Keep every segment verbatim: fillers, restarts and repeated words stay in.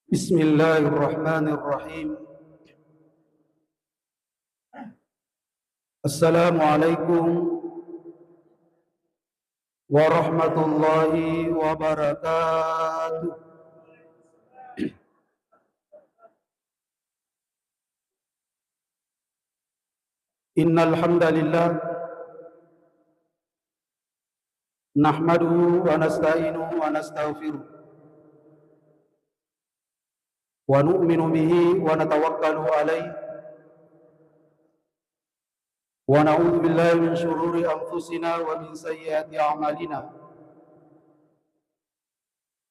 Bismillahirrahmanirrahim. Assalamualaikum warahmatullahi wabarakatuh. Innal hamdalillah, nahmaduhu wa nasta'inuhu wa nastaghfiruh, wa nu'minu bihi wa natawakkalu alaihi, wa na'udzu billahi min syururi anfusina wa min sayyiati a'malina.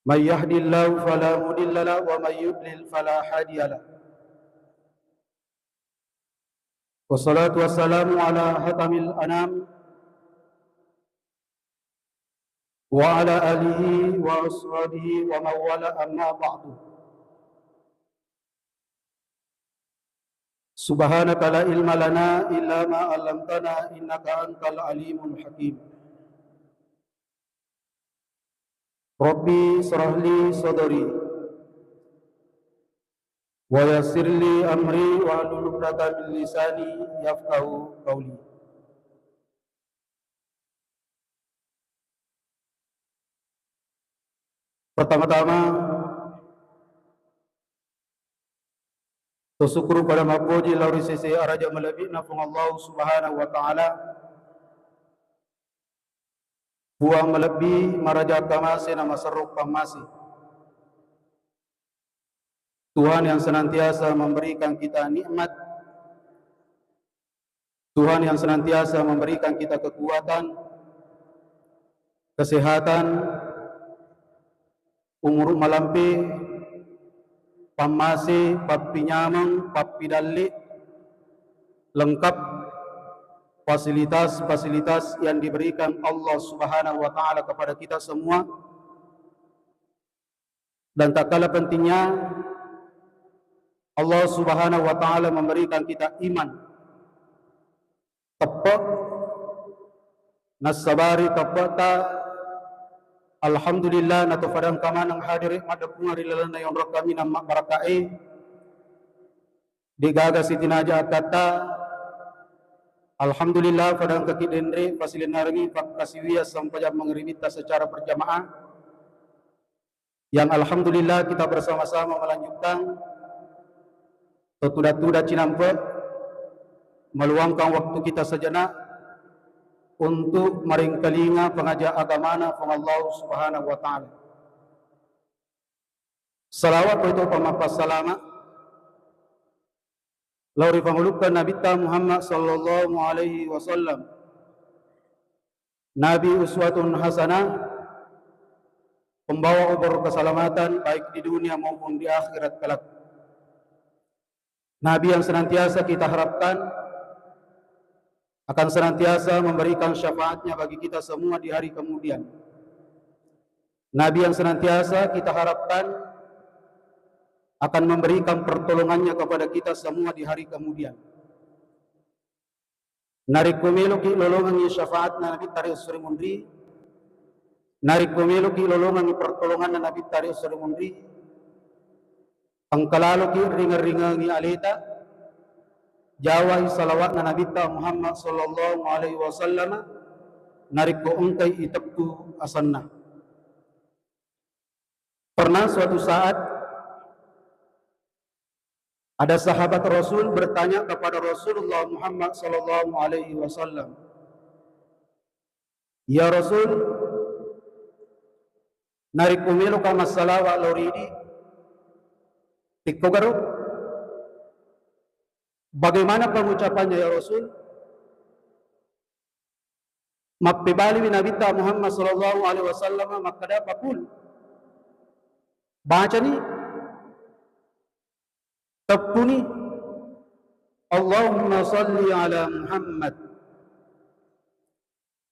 May yahdillahu fala mudilla lahu wa may yudlil fala hadiya lahu. Wassalatu wassalamu ala hatamil anam wa ala alihi wa ashabihi wa man wala, amma ba'du. Subhanaka la ilma lana illa ma 'allamtana innaka antal alimul hakim. Rabbi israh li sadri wa yassir li amri wahlul 'uqdatam min lisani yafqahu qawli. Pertama-tama, to sukkuru pada mappoji lao ri sese araja malebbi'na Puang Allah Subhanahu wa Ta'ala, Puang malebbi, maraja kamase na maserro pammase. Tuhan yang senantiasa memberikan kita nikmat, Tuhan yang senantiasa memberikan kita kekuatan, kesehatan, umur malampe, pammase, pappinyameng, pappidalle, lengkap fasilitas-fasilitas yang diberikan Allah Subhanahu wa Ta'ala kepada kita semua. Dan tak kalah pentingnya, Allah Subhanahu wa Ta'ala memberikan kita iman. Teppe', nassabari teppe'ta, alhamdulillah, natofadangka maneng hadere' maddeppungeng ri lalenna yonrong kaminang mabbaraka'e. De'gaga sitinaja akkatta, alhamdulillah, fadangkaki denre, fasilennarengi fakkasiwiang sempajang mangribitta secara berjamaah. Yang alhamdulillah kita bersama-sama melanjutkan, to tudang-tudang cinampe', meluangkan waktu kita sejenak untuk maringkalinga pangaja agamana Puang Allah Subhanahu wa Ta'ala. Salawat ko to pammappasalama lao ri pangulukkan Nabitta Muhammad sallallahu alaihi wasallam. Nabi uswatun hasanah, pembawa obor keselamatan baik di dunia maupun di akhirat kelak. Nabi yang senantiasa kita harapkan akan senantiasa memberikan syafaatnya bagi kita semua di hari kemudian. Nabi yang senantiasa kita harapkan akan memberikan pertolongannya kepada kita semua di hari kemudian. Narekko meloki lolongengngi syafaatna Nabitta ri esso ri munri, narekko meloki lolongengngi pertolonganna Nabitta ri esso ri munri, engka laloki ringeng-ringengi aleta, jawai salawatna Nabitta Muhammad sallallahu alaihi wasallam, narekko engkai iteppu asenna. Pernah suatu saat ada sahabat Rasul bertanya kepada Rasulullah Muhammad sallallahu alaihi wasallam, "Ya Rasul, narekko meloka massalawa lao ri idi, tikkogaro? Bagaimana pengucapannya, ya Rasul?" Mappebaliwi Nabitta Muhammad sallallahu alaihi wasallam makkeda, "Faqul." Bacani, teppuni, "Allahumma salli ala Muhammad.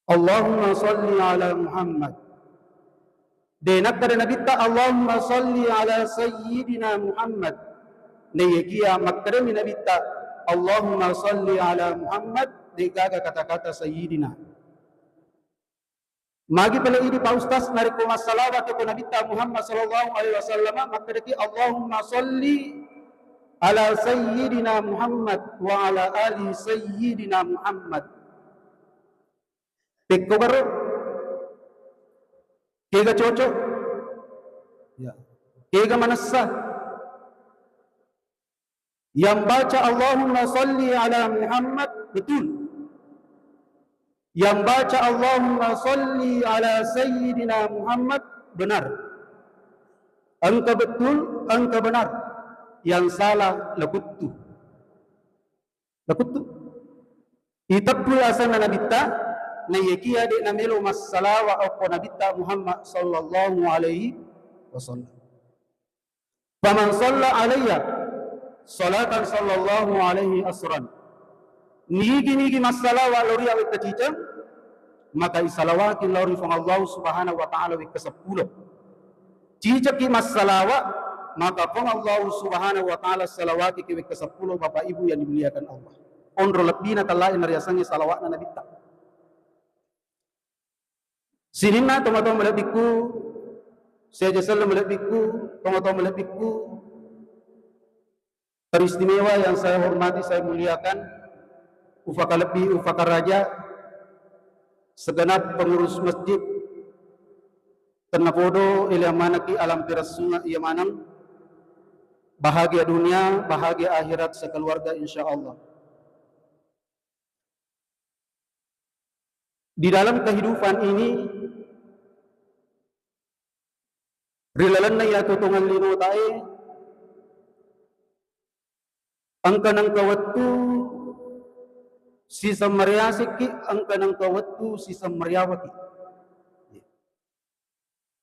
Allahumma salli ala Muhammad." De nakkeda Nabitta, "Allahumma salli ala Sayyidina Muhammad." Naiyakia makkedami Nabitta, "Allahumma salli ala Muhammad," de'gaga kata-kata Sayyidina. Magi pale idi Pak Ustaz narekko massalawat ko Nabitta Muhammad sallallahu alaihi wasallam, makkedaki, "Allahumma salli ala sayyidina Muhammad wa ala ali sayyidina Muhammad." Pekko garo? Kega cocok? Ya. Kega manessa? Yang baca Allahumma salli ala Muhammad, betul. Yang baca Allahumma salli ala sayyidina Muhammad, benar. Engka betul, engka benar. Yang salah, lakuttu. Lakuttu. Iteppu asenna Nabitta, naiyakia de namelo massalawa okko Nabitta Muhammad sallallahu alaihi wasallam. Faman shalla alayya shalatan sallallahu alaihi asran. Nigi-nigi massalawa lao ri awe kaciceng, maka isalawaki lao ri Puang Allah Subhanahu wa Ta'ala wekka seppulo. Cicekki massalawa, maka Puang Allah Subhanahu wa Ta'ala salawaki ke wekka seppulo, Bapak Ibu yang dimuliakan Allah. Onro lebbina tellae nariasengnge salawatna Nabitta. Sininna tomatoa malebbikku, seja selleng malebbikku, tomatoa malebbikku, teristimewa yang saya hormati, saya muliakan, ufakalebbi, ufakaraja, segenap pengurus masjid, tennapodo ele manekki alam piressunga iya maneng, bahagia dunia, bahagia akhirat sekeluarga, insya Allah. Di dalam kehidupan ini, ri lalenna iya totongeng linotae, engka nengka wettu siseng mariasekki, engka nengka wettu siseng mariawaki.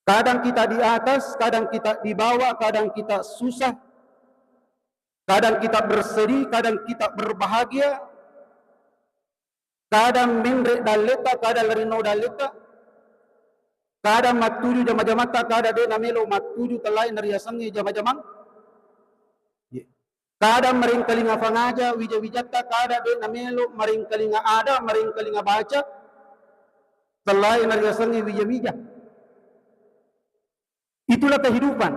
Kadang kita di atas, kadang kita di bawah, kadang kita susah, kadang kita bersedih, kadang kita berbahagia, kadang menre dalleta, kadang lerinno dalleta, kadang mattuju jama-jamatta, kadang de namelo mattuju tellae nariasengnge jama-jamang. Kadang maringkalinga fangaja wija-wijatta, kada de namelo maringkalinga ada, maringkalinga baca, tellae nariasengnge wija-wija. Itulah kehidupan.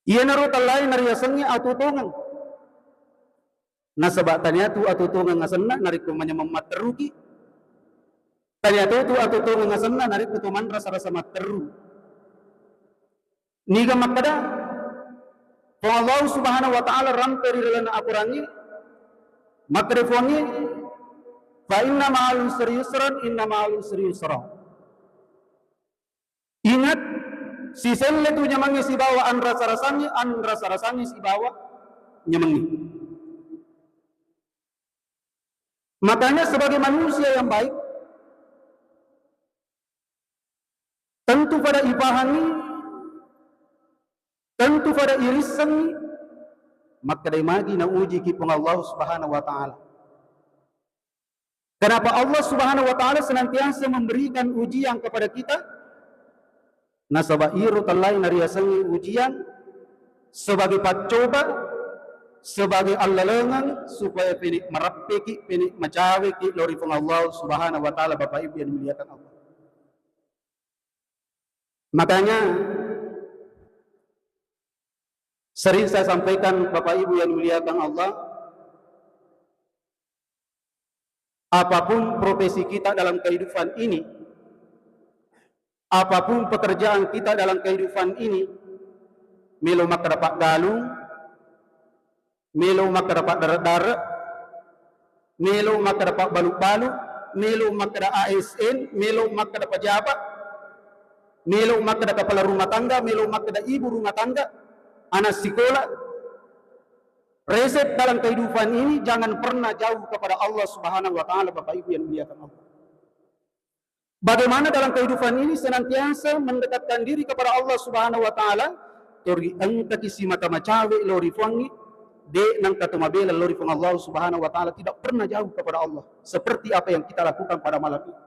Iyanaro tellae nariasengnge atotongeng. Nasaba taniatu atotongeng asenna narekko manyameng matteruki. Taniatu atotongeng asenna narekko to manrasa-rasa matteru. Niga makkeda, Puang Allah Subhanahu wa Ta'ala rampe ri lalenna akorangnge, makkeda Puangnge, "Fa inna ma'al usri yusran, inna ma'al usri yusra." Ingat, siselle tu nyamangnge sibawa anrasa-rasangnge, anrasa-rasangnge sibawa nyamangnge. Makanya sebagai manusia yang baik, tentu pada ipahangi, tentu pada irissengi, makkedai magi naujiki Puang Allah Subhanahu wa Ta'ala. Kenapa Allah Subhanahu wa Ta'ala senantiasa memberikan ujian kepada kita? Nasaba iro tellae nariasengngi ujian sebagai paccoba, sebagai allalengeng supaya pene' marappeki, pene' macaweki lao ri Puang Allah Subhanahu wa Ta'ala, Bapak Ibu yang dimuliakan Allah. Makanya sering saya sampaikan, Bapak Ibu yang dimuliakan Allah, apapun profesi kita dalam kehidupan ini, apapun pekerjaan kita dalam kehidupan ini, melo makkeda paggalung, melo makkeda paddare-dare, melo makkeda pabbalu-balu, melo makkeda A S N, melo makkeda pejabat, melo makkeda kepala rumah tangga, melo makkeda ibu rumah tangga, anak sekolah. Resep dalam kehidupan ini jangan pernah jauh kepada Allah Subhanahu wa Ta'ala, Bapak Ibu yang dimuliakan Allah. Bagaimana dalam kehidupan ini senantiasa mendekatkan diri kepada Allah Subhanahu wa Ta'ala, tori engkaki simata macawe lao ri Puangnge, de nengka to mabela lao ri Puang Allah Subhanahu wa Ta'ala, tidak pernah jauh kepada Allah seperti apa yang kita lakukan pada malam ini.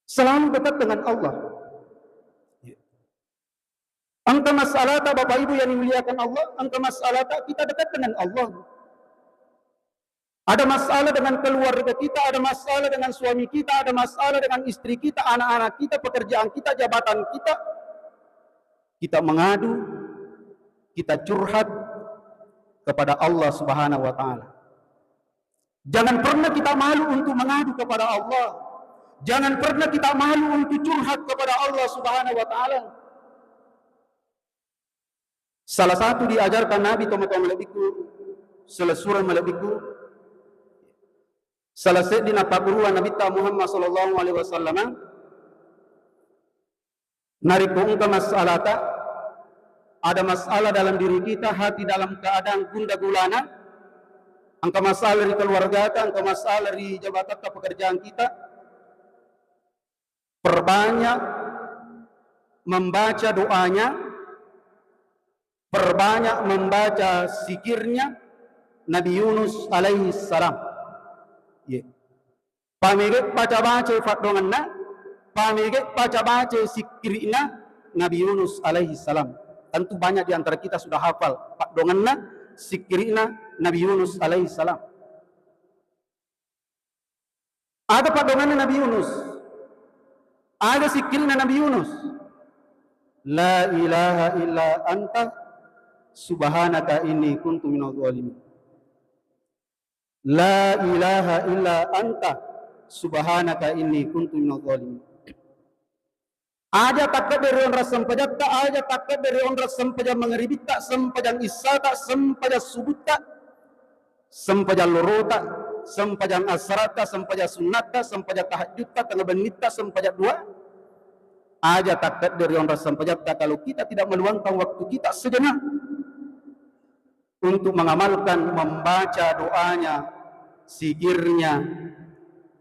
Selalu dekat dengan Allah. Engka masalahta, Bapak Ibu yang dimuliakan Allah, engka masalahta kita dekat dengan Allah. Ada masalah dengan keluarga kita, ada masalah dengan suami kita, ada masalah dengan istri kita, anak-anak kita, pekerjaan kita, jabatan kita, kita mengadu, kita curhat kepada Allah Subhanahu wa Ta'ala. Jangan pernah kita malu untuk mengadu kepada Allah. Jangan pernah kita malu untuk curhat kepada Allah Subhanahu wa Ta'ala. Salah satu diajarkan Nabi, tomatoa malebbiku, selessureng malebbiku, salah seddi nappagguruang Nabitta Muhammad sallallahu alaihi wasallam, narekko engka masalata, ada masalah dalam diri kita, hati dalam keadaan gundah gulana, engka masalah ri keluargata, engka masalah ri jabatatta, pekerjaan kita, perbanyak membaca doanya, perbanyak membaca zikirnya Nabi Yunus alaihi salam. Ye. Pamege baca-baca paddoangenna, pamege baca-baca sikkiri'na Nabi Yunus alaihi salam. Tentu banyak di antara kita sudah hafal paddoangenna, sikkiri'na Nabi Yunus alaihi salam. Aga paddoangenna Nabi Yunus? Aga sikkiri'na Nabi Yunus? La ilaha illa anta subhanaka inni kuntu minadh dhalimin. La ilaha illa anta subhanaka inni kuntu minadh dhalimin. Aja takkedde ri onrang sempajatta, aja takkedde ri onrang sempajang mangaribitta, sempajang issata, sempajang subutta, sempajang lorota, sempajang assaratta, sempajang sunnatta, sempajang tahajjutta, tengnga bennitta, sempajang dua. Aja takkedde ri onrang sempajatta kalau kita tidak meluangkan waktu kita sejenak untuk mengamalkan, membaca doanya, zikirnya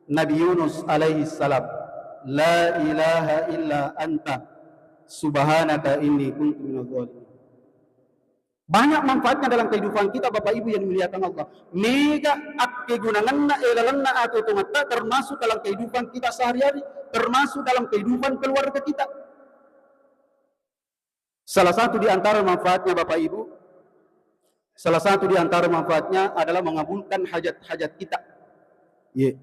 Nabi Yunus alaihi salam, "La ilaha illa anta subhanaka inni kuntu minadh dhalimin." Banyak manfaatnya dalam kehidupan kita, Bapak Ibu yang dimuliakan Allah. Mega akkegunangenna, eh, lalenna atuo-tuongetta, termasuk dalam kehidupan kita sehari-hari, termasuk dalam kehidupan keluarga kita. Salah satu di antara manfaatnya, Bapak Ibu, salah satu di antara manfaatnya adalah mengabulkan hajat-hajat kita. Ye.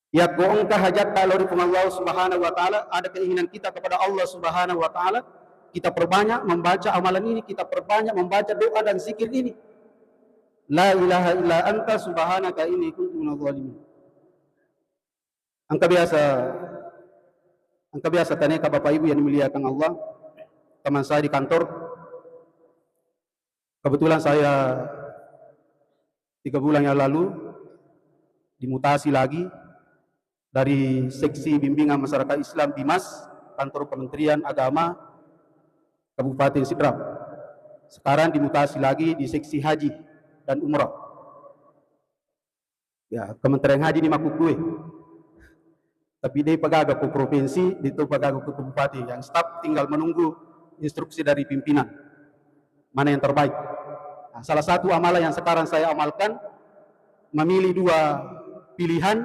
Yakko engka hajatta lao ri Puang Allah Subhanahu wa Ta'ala, ada keinginan kita kepada Allah Subhanahu wa Ta'ala, kita perbanyak membaca amalan ini, kita perbanyak membaca doa dan zikir ini. La ilaha illa anta subhanaka inni kuntu minadh dhalimin. Engka biasa, engka biasa taneka Bapak Ibu yang dimuliakan Allah, teman saya di kantor, kebetulan saya tiga bulan yang lalu dimutasi lagi dari Seksi Bimbingan Masyarakat Islam Bimas, kantor Kementerian Agama Kabupaten Sidrap. Sekarang dimutasi lagi di Seksi Haji dan Umrah. Ya, Kementerian Haji ni makkukue. Tapi de' pagaga ku provinsi, de' to pagaga ku kabupaten. Yang staf tinggal menunggu instruksi dari pimpinan. Mana yang terbaik. Nah, salah satu amalan yang sekarang saya amalkan, memilih dua pilihan,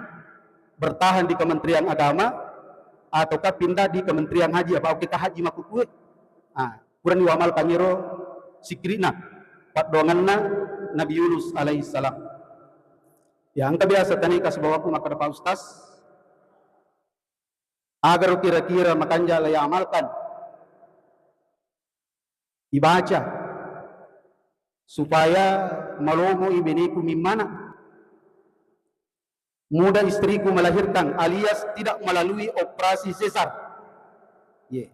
bertahan di Kementerian Agama ataukah pindah di Kementerian Haji, apa oke ka haji makkukue. Nah, purani uamalkan iro sikkiri'na, paddoangenna Nabi Yunus alaihi salam. Ya, engka biasa taneka sibawaku makkeda, "Pak Ustaz, agaro kira-kira makanja la iamalkan, ibaca, supaya malomo i beneku mimmana, mudah istriku melahirkan alias tidak melalui operasi sesar." Ye.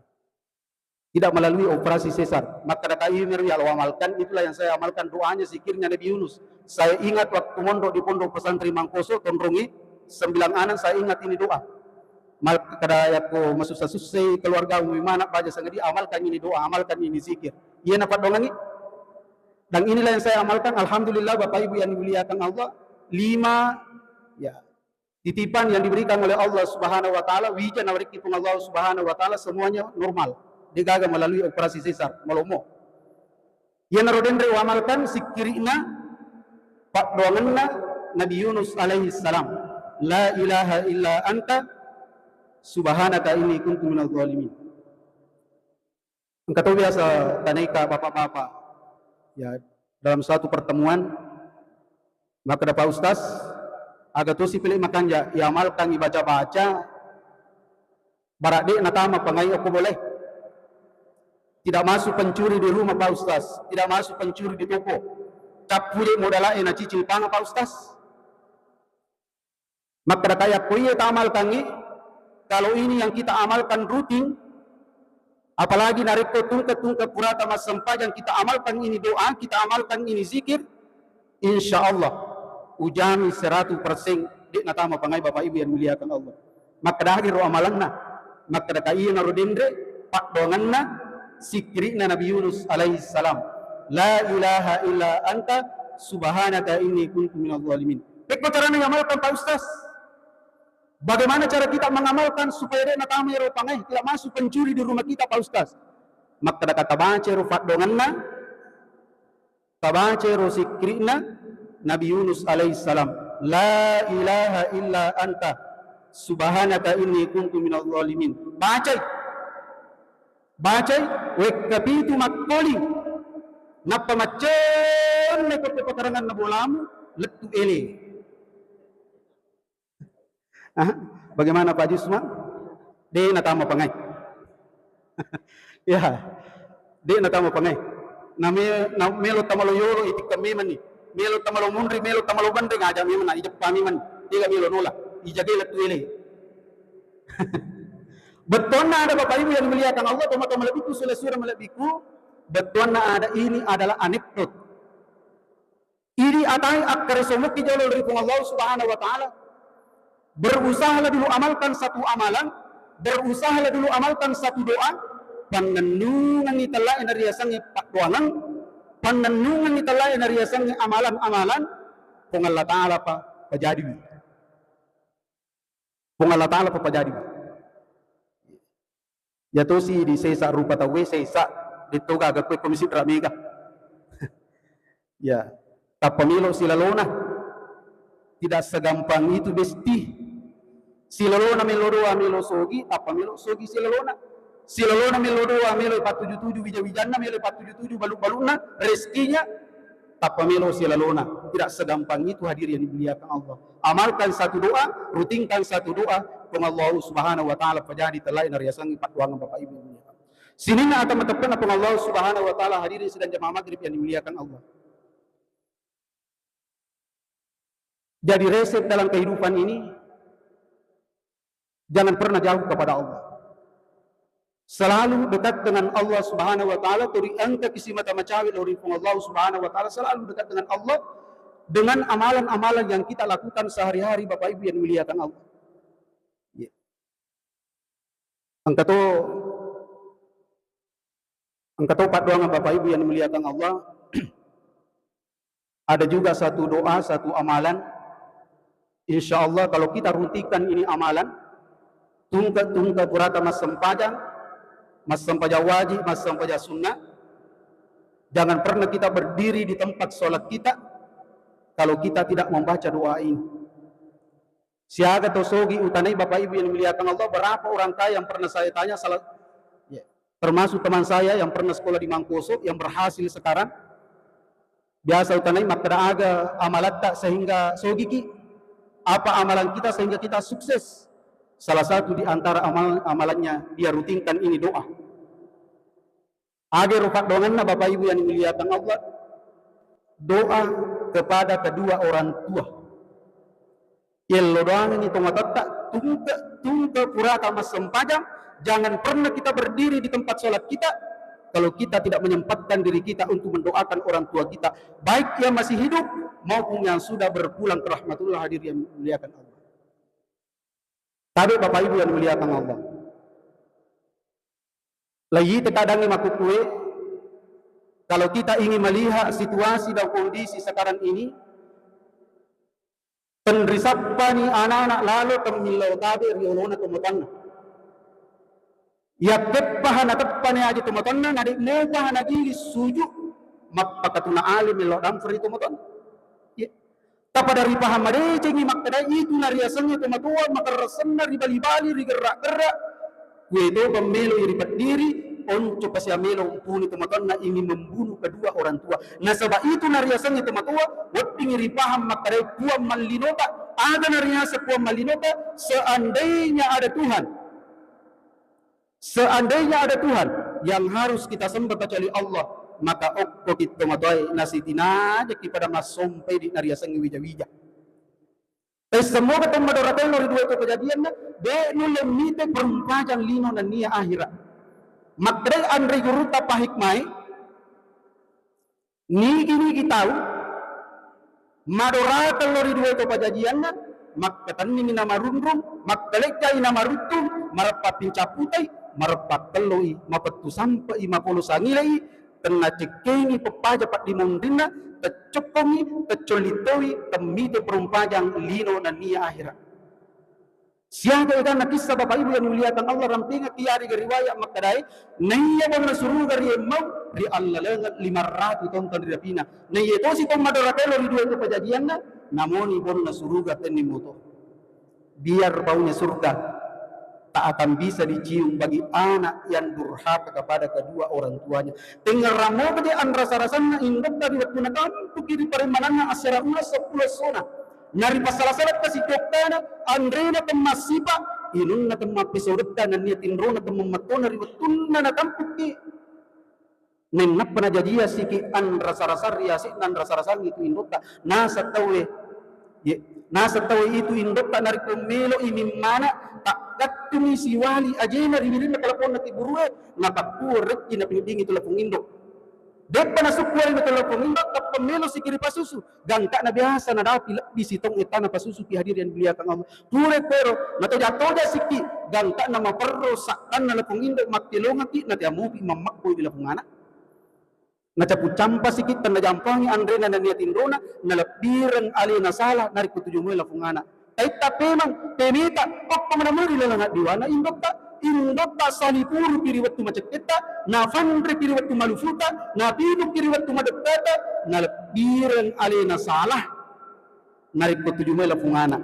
Tidak melalui operasi sesar. Makkeda ka, "Iya mero iya lo amalkan, itulah yang saya amalkan doanya, zikirnya Nabi Yunus. Saya ingat waktu mondok di Pondok Pesantren Mangkoso, Tonrongi, sembilan anak, saya ingat ini doa." Makkeda, "Yakko masussa-sussai keluargamu, mana baja sangadi, amalkan ini doa, amalkan ini zikir." Iya napaddoangengi. Dan inilah yang saya amalkan, alhamdulillah, Bapak Ibu yang dimuliakan Allah, lima, ya, titipan yang diberikan oleh Allah Subhanahu wa Ta'ala, wija nawerekki Puang Allah Subhanahu wa Ta'ala, semuanya normal. De' gaga melalui operasi sesar, malomo. Iyanaro denre uamalkan sikkiri'na paddoangenna Nabi Yunus alaihi salam. "La ilaha illa anta subhanaka inni kuntu minadh dhalimin." Engka to biasa taneka bapak-bapak, ya, dalam suatu pertemuan, Makkeda Pak Ustaz, aga tosi pele makanja iamalkangngi baca-baca, bara de natama pangai okko bolae. Tidak masuk pencuri di rumah Pak Ustaz, tidak masuk pencuri di toko. Cappu je modalae nacicil panga Pak Ustaz. Makkeda kaya ko iye taamalkangngi, kalau ini yang kita amalkan rutin, apalagi narekko tungke-tungke purata massempajang kita amalkan ini doa, kita amalkan ini zikir, insya Allah ujamin seratus persen de natama pangai Bapak Ibu yang dimuliakan Allah. Makkeda agi ro amalanna, makkeda ka iye naro denre paddoanganna sikkiri'na Nabi Yunus alaihi salam, la ilaha illa anta subhanaka inni kuntu minadh dhalimin. Pekko carana iamalkan Pak Ustaz? Bagaimana cara kita mengamalkan supaya de natama ero pangai, tidak masuk pencuri di rumah kita Pak Ustaz? Makkeda ka tabaca ero paddoanganna, tabaca ero sikkiri'na Nabi Yunus alaihi salam, la ilaha illa anta subhanaka inni kuntu minadh dhalimin. Bacai. Bacai wekka pitu makkoli. Nappa maccenne ko pekaranganna bolamu lettu ele. Ah, bagaimana Pak Jusma? De natama pangai. Ya, de natama pangai. Na me-, na melo tamalo yolo itikka memanni. Melo tamalo munri, melo tamalo banre ngaja memanna, ijeppa memanni. Tega melo nola. Ijagai lettu ele. Bettuanna ada Bapak Ibu yang dimuliakan Allah, tomatoa malebbiku, sule-sule malebbiku, bettuanna ada ini adalah anekdot. Idi atai akkaresomuki jolo ri Puang Allah Subhanahu wa Ta'ala. Berusahalah dulu amalkan satu amalan, berusahalah dulu amalkan satu doa, pannennungengngi tellae nariasengnge paddoangeng, pannennungengngi tellae nariasengnge amalan-amalan, Puang Allah Ta'ala pa pajadiwi. Puang Allah Ta'ala pa pajadiwi. Iya tosi di sesa rupa tauwe, sesa detto gaga kue komisi dra mega. Ya, tappa melo silalona. Tidak segampang itu, Besti. Silalona melo doa, melo sogi, tappa melo sogi silalona. Silalona melo doa, melo pattuju-tuju wija-wijanna, melo pattuju-tuju balu-balunna, rezekinya, tappa melo silalona. Tidak segampang itu, hadirin yang dimuliakan Allah. Amalkan satu doa, rutinkan satu doa, Puang Allah Subhanahu wa Ta'ala pajadi tellae nariasengnge paddoangeng Bapak Ibu yang dimuliakan. Sininna ata mateppe'na Puang Allah Subhanahu wa Ta'ala, hadirin sidang jamaah maghrib yang dimuliakan Allah. Jadi resep dalam kehidupan ini, jangan pernah jauh kepada Allah. Selalu dekat dengan Allah Subhanahu wa Ta'ala, tuli engkaki simata macawe lao ri Puang Allah Subhanahu wa Ta'ala, selalu dekat dengan Allah dengan amalan-amalan yang kita lakukan sehari-hari, Bapak Ibu yang dimuliakan Allah. Ya. Engka to, engka to paddoangeng Bapak Ibu yang dimuliakan Allah. Ada juga satu doa, satu amalan. Insya Allah kalau kita rutinkan ini amalan, tungke-tungke purata massempajang, massempajang wajib, massempajang sunnah, jangan pernah kita berdiri di tempat sholat kita kalau kita tidak membaca doa ini. Siaga to sogi utanai, Bapak Ibu yang dimuliakan Allah, berapa orang kaya yang pernah saya tanya, salah, ya, termasuk teman saya yang pernah sekolah di Mangkoso, yang berhasil sekarang, biasa utanai makkeda aga amalatta sehingga sogiki, apa amalan kita sehingga kita sukses. Salah satu di antara amal-, amalannya dia rutinkan ini doa. Aga ero paddoangenna, Bapak Ibu yang dimuliakan Allah, doa kepada kedua orang tua. Yello doangengngi tomatoatta, tungke, tungke purata massempajang, jangan pernah kita berdiri di tempat sholat kita kalau kita tidak menyempatkan diri kita untuk mendoakan orang tua kita, baik yang masih hidup maupun yang sudah berpulang ke rahmatullah, hadirin yang dimuliakan Allah. Tabe Bapak Ibu yang dimuliakan Allah. Laite kadangnge makkukue, kalau kita ingin melihat situasi dan kondisi sekarang ini, tenrisappani anak-anak lalo temmillau tabe ri olona tomatoanna. Yakkeppaha nateppani aja tomatoanna, nadik mopaha nagili suju mappakatuna ale mellau damferi tomatoanna. Iya. Tapada ripahang madecengi makkeda itu nariasengnge tomatoa makerressenna ri bali-bali, ri gerra-gerra. Kue to pemmeloi ripeddiri, onco pasiamelo umpuni tomatoanna, ingin membunuh kedua orang tua. Nasaba itu nariasengngi tomatoa, weddingngi ripahang makkedai Puang mallinota. Aga nariaseng Puang mallinota? Seandainya ada Tuhan, seandainya ada Tuhan yang harus kita sembah kecuali Allah, maka okkoki tomatoae nasitinajaki pada massompai di nariasengngi wija-wija. Tessemmoga to madorakae lao ri dua to kejadianna, de nulle mite perumpajang lino nennia ahira. Makkedai anre gurutta pahikmai, nigi-nigi tau madoraka lao ri dua to pajajianna, makkatenningi namarunrung, makkalejjai namaruttung, mareppa pincaputai, mareppa telloi, mapettu sampe'i, mapolo sangilei, tenna cekkengi peppaja paddimonrinna, teccokkongi, teccolli toi, temmite perumpajang lino nennia ahira. Siaga eganna kissa Bapak Ibu yang dimuliakan Allah, rampingaki yarega riwayat makkedae, naiya bonna suruga riemmau ri allalengeng lima ratu tonton ri apina. Naiya tosi to madorakae lao ri dua to pajajianna, namoni bonna suruga tenni moto. Biar baunya surga tak akan bisa dicium bagi anak yang durhaka kepada kedua orang tuanya. Tengngerang mopa je anrasa-rasanna indotta ri wettu natampuki ri parimmananna assera uleng seppulo essona. Naripassala-sala kasi cokkana, anrena temmassipa, inunna temmappesodetta, nennia tinrona temmammettona ri wettunna natampukki. Nennappa najajia siki anrasa-rasa ri ase'na anrasa-rasangngi tu indotta. Naseng tauwe, ye, naseng tauwe itu indotta narekko melo'i mimmana, takkattumi siwali ajena ri wirinna teleponna ki burue, napakkuo rekki napineddingi telepon indo. Deppa nasukkuai telepon indo, tappa melo siki ripasusu. Gangkana biasa nadapi lebbi sitong ettana pasusuki, hadirin yang dimuliakan Allah. Pura koro, natoja-toja siki, gangkana maperro sakkanna lepong indo makkelongaki, natiamupi mammakko di lepong anak. Nacapu campa siki, tanda jampangi anrena nennia tinrona, nalebbireng alena salah, narekko tuju moi lepong anak. Taitta pemang, pemeta, okko manamuri laleng addiwana indotta, indotta salipurupi ri wettu macekketta, nafanreki ri wettu malufuta, napinuki ri wettu madeppata, nalebbireng alena salah. Narekko tuju mai lapungana.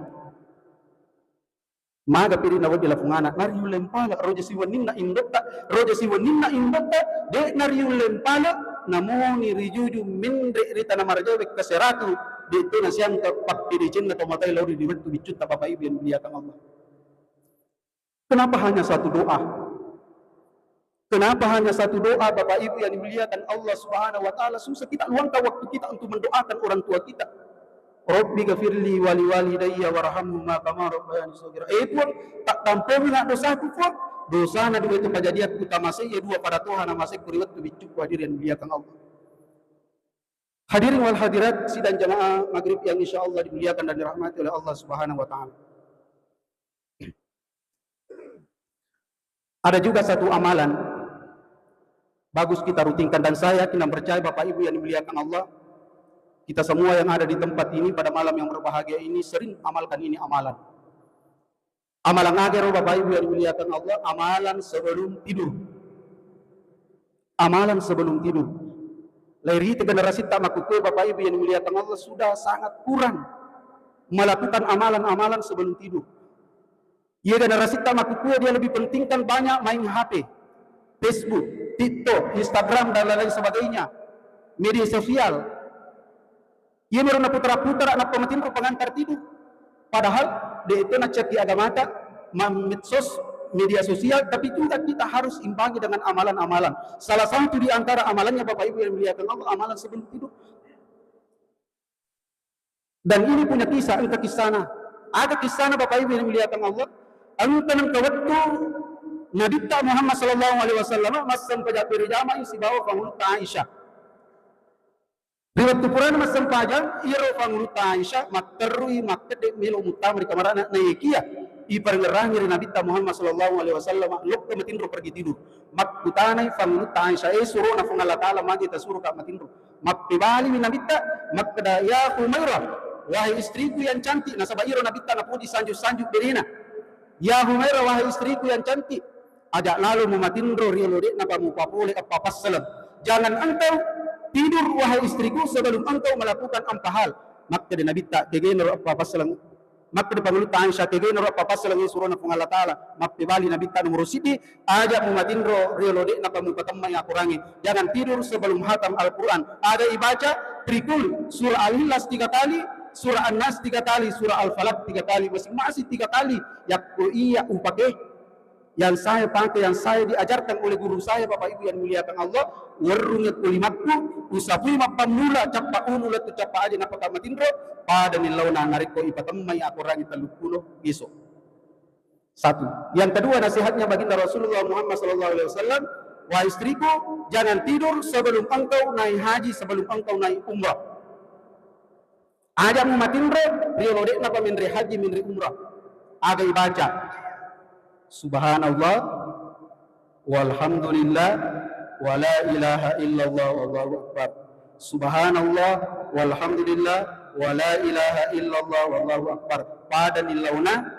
Maga piri nawedding lapungana, nariulleng pale, roja siwenninna indotta, roja siwenninna indotta, de nariulleng pale, namoni rijuju menre ri tana marajae wekka seratu, de to nasiangka pappedecenna tomatoae lao ri wettu biccutta Bapak Ibu yang dimuliakan Allah. Kenapa hanya satu doa? Kenapa hanya satu doa, Bapak Ibu yang dimuliakan Allah Subhanahu wa Ta'ala? Susah kita luangkan waktu kita untuk mendoakan orang tua kita. Rabbi ghafirli wali walidayya warhamhuma kama rabbayani shaghira. Eh Puang, tak tampongi nak dosaku, Puang. Dosana dua itu kejadian utama saya dua pada Tuhan nama saya kuriwat tu bicukku, hadirin yang dimuliakan Allah. Hadirin wal hadirat sidang jamaah maghrib yang insya Allah dimuliakan dan dirahmati oleh Allah Subhanahu wa Ta'ala. Ada juga satu amalan bagus kita rutinkan, dan saya yakin dan percaya Bapak Ibu yang dimuliakan Allah, kita semua yang ada di tempat ini pada malam yang berbahagia ini sering amalkan ini amalan. Amalan aga ro Bapak Ibu yang dimuliakan Allah, amalan sebelum tidur. Amalan sebelum tidur. Lairi generasi tak makukue Bapak Ibu yang dimuliakan Allah sudah sangat kurang melakukan amalan-amalan sebelum tidur. Iya, generasi tak makukue dia lebih pentingkan banyak main H P, Facebook, TikTok, Instagram, dan lain-lain sebagainya, media sosial. Iya mero naputara-putara nappa matinro pengantar tidur. Padahal de itu nacaki agamata, medsos, media sosial, tapi juga kita harus imbangi dengan amalan-amalan. Salah satu di antara amalannya Bapak Ibu yang dimuliakan Allah, amalan sebelum tidur. Dan ini punya kisah, engka kisahna. Ada kisahna Bapak Ibu yang dimuliakan Allah. Engka nengka wettu Nabitta Muhammad sallallahu alaihi wasallam massempajang berjamaah sibawa pangulutta Aisyah. Ri wettu purana massempajang, iyaro pangulutta Aisyah matterrui makkedde melo muttama ri kamarana, naekia iparengerangi ri Nabitta Muhammad sallallahu alaihi wasallam lokka matinro pergi tidur. Makkutanai pangulutta Aisyah, eh surona Puang Allah Ta'ala magi tasuroka matinro. Mappebaliwi Nabitta, makkeda, "Ya Humairah, wahai istriku yang cantik," nasaba iro Nabitta napoji sanju-sanju berena. "Ya Humairah, wahai istriku yang cantik, aja lalo mumatinro riolo de'napa mupapole eppa passaleng. Jangan engkau tidur, wahai istriku, sebelum engkau melakukan empat hal." Makkeda Nabitta, "Kegenaro eppa passaleng?" Makkeda pangulutta Aisyah, tegana ro pappassalengngi surona Puang Allah Ta'ala, mappebali Nabitta nomoro siddi, aja mumatinro riolo de'napa mupatemmai akorangnge. Jangan tidur sebelum hatam Al-Quran. Ada ibaca, trikul, surah Al-Ikhlas tiga kali, surah An-Nas tiga kali, surah Al-Falaq tiga kali, masing-masing tiga kali. Yakko iya upake. Yang saya pakai, yang saya diajarkan oleh guru saya, Bapak Ibu yang dimuliakan Allah, werrungnge kulimakku, usapui mappammula, cappa unu lettu cappa aja napaka matinro, pada nillauna narekko ipatemmai akorangnge telluppulo iso. Satu. Yang kedua, nasihatnya baginda Rasulullah Muhammad sallallahu alaihi wasallam, "Wahai istriku, jangan tidur sebelum engkau naik haji, sebelum engkau naik umrah." Aja mumatinro riolo de'napa menre haji, menre umrah. Aga ibaca? Subhanallah, walhamdulillah, wala ilaha illallah, wallahu akbar. Subhanallah, walhamdulillah, wala ilaha illallah, wallahu akbar. Pada nillauna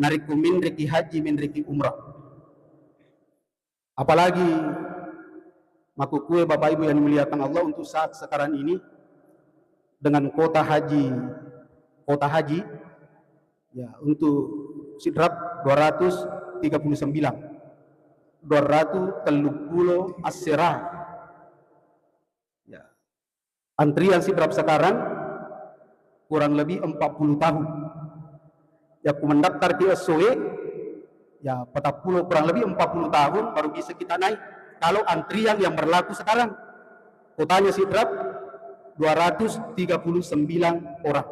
narekko menreki haji, menreki umrah. Apalagi makkukue Bapak Ibu yang dimuliakan Allah, untuk saat sekarang ini dengan kuota haji, kuota haji, ya, untuk Sidrap dua ratus tiga puluh sembilan, dua ratus telluppulo assera. Ya. Antrian Sidrap sekarang kurang lebih empat puluh tahun. Ya, ku mendaftar di S O E, ya, patappulo, kurang lebih empat puluh tahun baru bisa kita naik. Kalau antrian yang berlaku sekarang, kuotanya Sidrap dua ratus tiga puluh sembilan orang.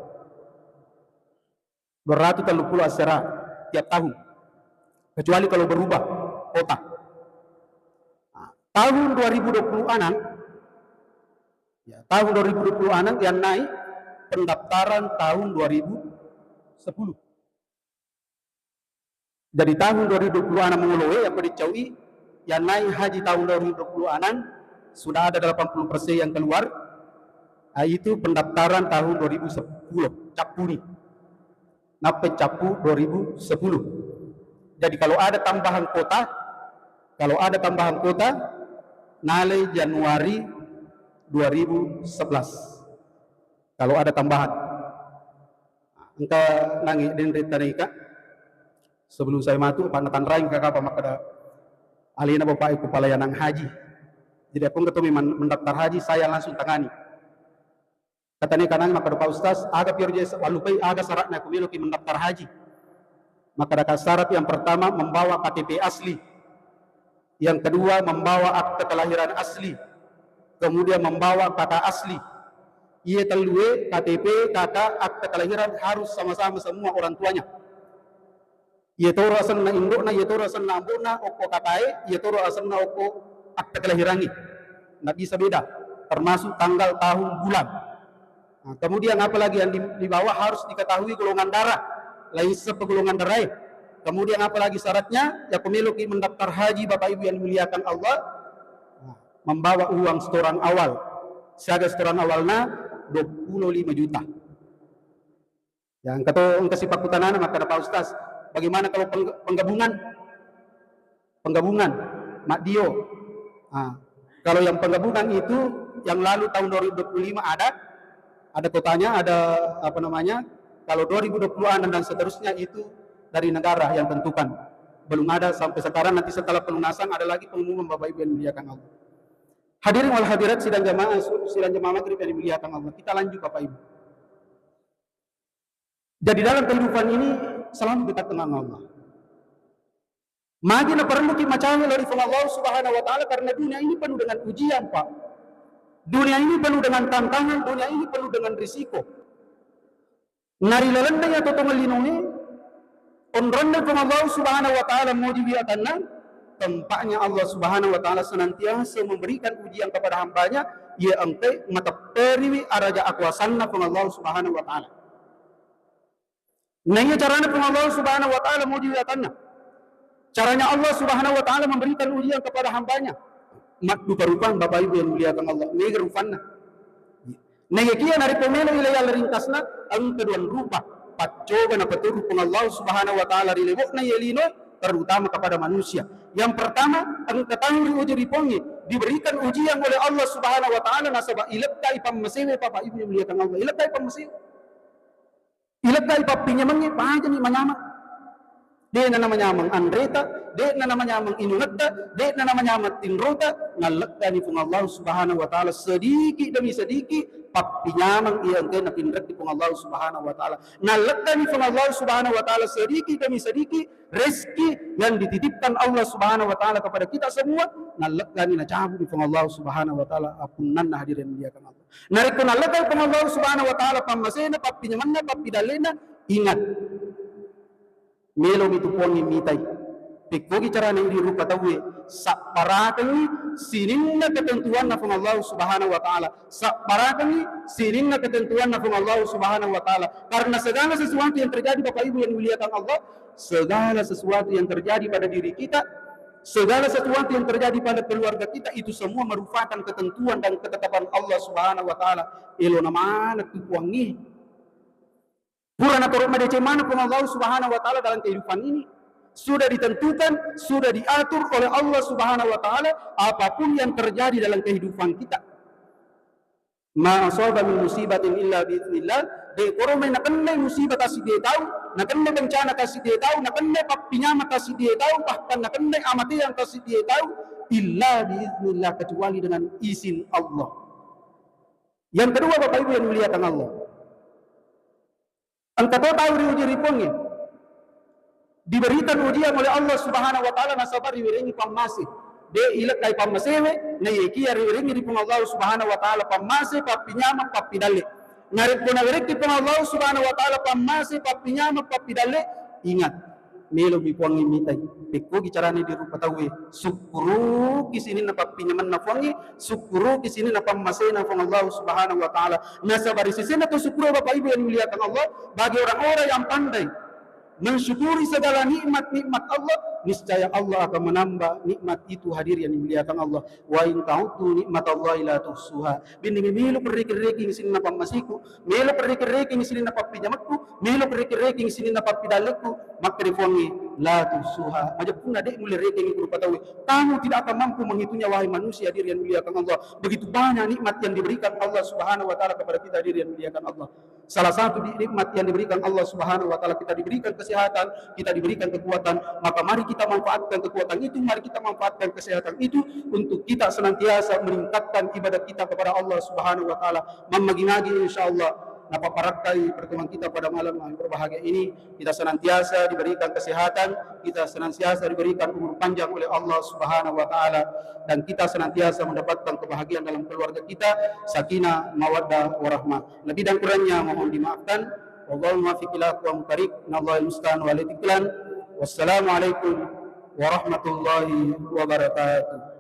Dua ratus telluppulo assera tiap tahun. Kecuali kalau berubah kuota. Nah, tahun dua ribu dua puluh enam, ya, tahun dua ribu dua puluh enam yang naik pendaftaran tahun dua ribu sepuluh. Jadi tahun dua ribu dua puluh enam mengoloi, apa dicaui, yang naik haji tahun dua ribu dua puluh enam sudah ada delapan puluh persen yang keluar. Ah, itu pendaftaran tahun dua ribu sepuluh, cappuni. Nappa cappu dua ribu sepuluh. Jadi kalau ada tambahan kuota, kalau ada tambahan kuota, nalai Januari dua ribu sebelas. Kalau ada tambahan. Engka nangi denre tanai ka. Sebelum saya matu, Pak, natanrai ka kapang makkeda alena bapak iku pelayanan haji. Jadi aku engka tomi man-, mendaftar haji, saya langsung tangani. Katanya kanang makkeda, "Pak Ustaz, aga piaro je wallupai aga syaratnya aku meloki mendaftar haji?" Makkeda ka syarat yang pertama membawa K T P asli. Yang kedua membawa akte kelahiran asli. Kemudian membawa K K asli. Iye tellue, K T P, K K, akte kelahiran harus sama-sama semua orang tuanya. Iyatoro asenna indo'na, iyatoro asenna ambo'na okko K K e, iyatoro asenna okko akte kelahirangnge. Nggak bisa beda, termasuk tanggal, tahun, bulan. Nah, kemudian apalagi yang di, dibawa harus diketahui golongan darah, lain sepe golongan darah. Kemudian apalagi syaratnya, ya, meloki mendaftar haji, Bapak Ibu yang dimuliakan Allah, nah, membawa uang setoran awal. Siaga setoran awalna dua puluh lima juta. Ya, engka to, engka sipakkutanana makkeda, "Pak Ustaz, bagaimana kalau peng-, penggabungan?" Penggabungan, maddio. Ah, kalau yang penggabungan itu yang lalu tahun dua ribu dua puluh lima ada, ada kuotanya, ada apa namanya, kalau dua ribu dua puluh enam dan seterusnya itu dari negara yang tentukan. Belum ada sampai sekarang, nanti setelah pelunasan ada lagi pengumuman, Bapak Ibu yang dimuliakan Allah. Hadirin wal hadirat sidang jamaah, sidang jamaah maghrib yang dimuliakan Allah. Kita lanjut, Bapak Ibu. Jadi dalam kehidupan ini selalu dekat dengan Allah. Magi naparelluki macawe lao ri Puang Allah Subhanahu wa Ta'ala, karena dunia ini penuh dengan ujian, Pak. Dunia ini penuh dengan tantangan, dunia ini penuh dengan risiko. Narilalenna iya totongeng linoe, onronna Puang Allah Subhanahu wa Ta'ala mojiwi atanna, tempatnya Allah Subhanahu wa Ta'ala senantiasa memberikan ujian kepada hambanya, iya engkai matepperiwi araja akuasanna Puang Allah Subhanahu wa Ta'ala. Nah, iya carana Puang Allah Subhanahu wa Ta'ala moji wiatanna. Caranya Allah Subhanahu wa Ta'ala memberikan ujian kepada hambanya. Maddupa rupang, Bapak Ibu yang dimuliakan Allah, mega rupanna. Nah, iya kia narekko melo ilai alla ringkasna, engka duang rupa paccoba napaturu Puang Allah Subhanahu wa Ta'ala ri lebo'na iya lino, terutama kepada manusia. Yang pertama, engka tau ri uji ri pongi, diberikan ujian oleh Allah Subhanahu wa Ta'ala nasaba ilekkai pammasewe, Bapak Ibu yang dimuliakan Allah, ilekkai pammasewe. Ilekkai pappinyamengnge, pajani manyameng. De'na namanyameng anreta, de'na namanyameng inungetta, de'na namanyameng tinrota, nallekkani Puang Allah Subhanahu wa Ta'ala sedikit demi sedikit pappinyameng iya engkae natinrekki Puang Allah Subhanahu wa Ta'ala. Nallekkani Puang Allah Subhanahu wa Ta'ala sedikit demi sedikit rezeki yang dititipkan Allah Subhanahu wa Ta'ala kepada kita semua, nallekkani nacabut Puang Allah Subhanahu wa Ta'ala apunnanna, hadirin muliakan Allah. Narekko nallekkani Puang Allah Subhanahu wa Ta'ala pammasena, pappinyamenna, pappidallena, ingat, melomi tu Puangnge mitai. Pekkogi carana idi rupa tauwe, sabbarakengngi sininna ketentuanna Puang Allah Subhanahu wa Ta'ala. Sabbarakengngi sininna ketentuanna Puang Allah Subhanahu wa Ta'ala. Karena segala sesuatu yang terjadi, Bapak Ibu yang dimuliakan Allah, segala sesuatu yang terjadi pada diri kita, segala sesuatu yang terjadi pada keluarga kita, itu semua merupakan ketentuan dan ketetapan Allah Subhanahu wa Ta'ala. Elona maneng tu Puangnge. Pura natoro madeceng maneng Puang Allah Subhanahu wa Ta'ala dalam kehidupan ini. Sudah ditentukan, sudah diatur oleh Allah Subhanahu wa Ta'ala apapun yang terjadi dalam kehidupan kita. Ma asaba min musibatin illa biiznillah. De koro mai nakennai musibah tasiddie tau, nakennai bencana tasiddie tau, nakennai pappinyameng tasiddie tau, bahkan nakennai amateang tasiddie tau, illa biiznillah, kecuali dengan izin Allah. Yang kedua, Bapak Ibu yang dimuliakan Allah, engka to tau riuji ri Puangnge, diberikan ujian oleh Allah Subhanahu wa Ta'ala nasaba riwerengngi pammase. De ilekkai pammasewe, naiekia riwerengngi ri Puang Allah Subhanahu wa Ta'ala pammase, pappinyameng, pappidalle. Narekko nawerekki Puang Allah Subhanahu wa Ta'ala pammase, pappinyameng, pappidalle, ingat, melomi Puangnge mitai. Pekkogi carana idi rupa tauwe, sukkuruki sininna pappinyamenna Puangnge, sukkuruki sininna pammasena Puang Allah Subhanahu wa Ta'ala. Nasaba ri sesena to sukkuru, Bapak Ibu yang dimuliakan Allah, bagi orang-orang yang pandai mensyukuri segala nikmat-nikmat Allah, niscaya Allah akan menambah nikmat itu, hadirin yang dimuliakan Allah. Wa in ta'uddu nikmatallahi la tuhsuha. Binni melo perreke-rekeng sininna pammaseku, melo perreke-rekeng sininna pappinyamekku, melo perreke-rekeng sininna pappidallekku, makkeda Puangnge, la tuhsuha. Majeppunna de mulle rekengngi ku rupa tauwe. Kamu tidak akan mampu menghitungnya, wahai manusia, hadirin yang dimuliakan Allah. Begitu banyak nikmat yang diberikan Allah Subhanahu wa Ta'ala kepada kita, hadirin yang dimuliakan Allah. Salah satu di-, nikmat yang diberikan Allah Subhanahu wa Ta'ala, kita diberikan kesehatan, kita diberikan kekuatan, maka mari kita manfaatkan kekuatan itu, mari kita manfaatkan kesehatan itu untuk kita senantiasa meningkatkan ibadah kita kepada Allah Subhanahu wa Ta'ala. Mammagi-magi, insya Allah, napaparakkai pertemuan kita pada malam yang berbahagia ini. Kita senantiasa diberikan kesehatan, kita senantiasa diberikan umur panjang oleh Allah Subhanahu wa Ta'ala, dan kita senantiasa mendapatkan kebahagiaan dalam keluarga kita, sakinah, mawaddah, warahmah. Lebih dan kurangnya mohon dimaafkan. Wallahul muwaffiq ila aqwamit thariq. Nallahul musta'an wa alaihi tuklan. Wassalamualaikum warahmatullahi wabarakatuh.